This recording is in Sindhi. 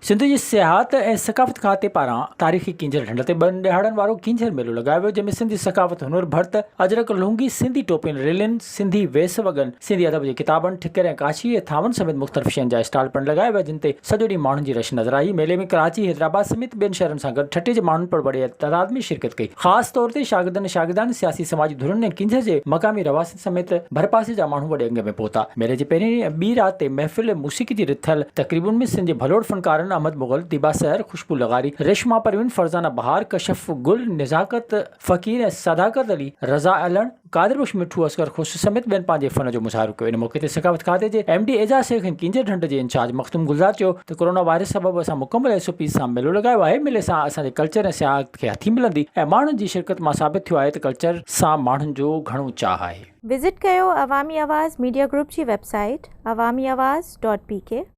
سنڌ جي سياحت ۽ ثقافت کاتي پاران تاريخي ڪينجهر ڍنڍ تي ٻن ڏهاڙن وارو ڪينجهر ميلو لڳايو ويو جنهن ۾ سنڌي ثقافت هنر ڀرت، اجرڪ، لونگي، سنڌي ٽوپين، ريلين، سنڌي ويس وڳن، سنڌي ادب جي ڪتابن، ٺڪر ۽ ڪاشي ۽ ٿانون سميت مختلف شين جا اسٽال پڻ لڳايا ويا جن تي سڄو ڏينهن ماڻهن جي رش نظر آئي. ميلي ۾ ڪراچي، حيدرآباد سميت ٻين شهرن سان گڏ ٺٽي جي ماڻهن پڻ وڏي تعداد ۾ شرڪت ڪئي. خاص طور تي شاگردن ۽ شاگردياڻين، سياسي سماجي ڌرين ۽ ڪينجهر جي مقامي رهواسين سميت ڀرپاسي جا ماڻهو وڏي انگ ۾ پهتا. ميلي جي پهرين ۽ ٻي رات تي محفل موسيقي جي رٿيل تقريبن ۾ سنڌ جي ڀلوڙ فنڪارن احمد مغل، ديبا سحر، خوشبو لغاري، ريشما پروين، فرزانه بهار، ڪشف گل، نزاڪت فقير ۽ صداقت علي، رضا علڻ، قادر بخش مٺو، اصغر کوسو سميت ٻين پنهنجي فن جو مظاهرو ڪيو. ان موقعي تي ثقافت کاتي جي ايم ڊي اعجاز شيخ ۽ ڪينجهر ڍنڍ جي انچارج مخدوم گلزار چيو ته ڪورونا وائرس سبب اسان مڪمل ايس او پيز سان ميلو لڳايو آهي، ميلي سان اسان جي ڪلچر ۽ سياحت کي هٿي ملندي ۽ ماڻهن جي شرڪت مان ثابت ٿيو آهي ته ڪلچر سان ماڻهن جو گهڻو چاهه آهي. وزٽ ڪيو عوامي آواز ميڊيا گروپ جي website Awami Awaz dot P K.